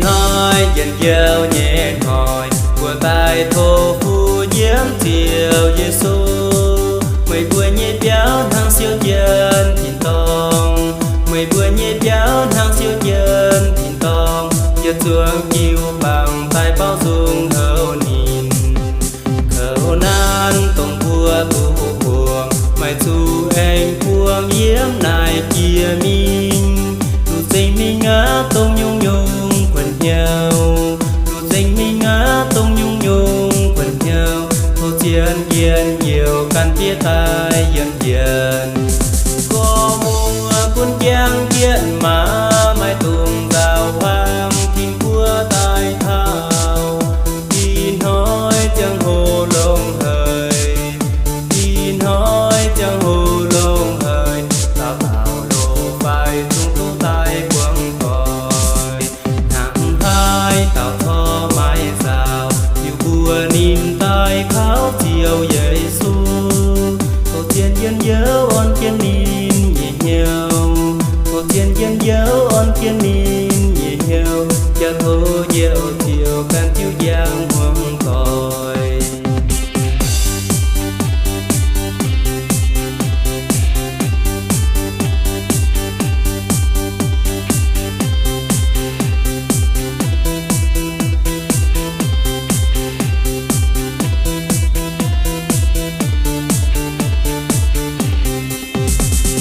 Ih hnoi njien-youh nyei hnoi, mbuo daaih tov fuqv yiem Ziouv Yesu. Meih mbuo nyei biauv hnangv siou jienv tin-dorngh. Meih mbuo nyei biauv hnangv siou jienv tin-dorngh, yietc zungv jiu-baang daaih baaux nzung houc ninh. Kouv naanv dongh mbuo duqv buangh, maaih zuqc aengx buangh yiem naaic jiex mingh. Duqv zengc mingh aqv, dongh nyungc-nyungc kuonx hnyouv. Duqv zengc mingh aqv, dongh nyungc-nyungc kuonx hnyouv. Tov zien njien-youh ganh diev daaih yiem njiec. Gorngv muoz gunv jangv jienv maaz, maaih dungz nzauh huaang tin mbuo daaih taux. Ih hnoi ziangh hoc longx haic, ih hnoi ziangh hoc longx haic, dauh dauh loz-faix zungv duqv daaih buangh doic. Hnangv haaix dauh corc maiv nzauh, liuz mbuo ninh daaih kaux Ziouv Yesu. Tov zien njien-youh orn jienv ninh nyei hnyouv. Tov zien njien-youh orn jienv ninh nyei hnyouv, yaac tov Ziouv, Ziouv ganh diuh njang hmuangx doic.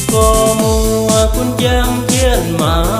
Gorngv muoz gunv jangv jienv maaz,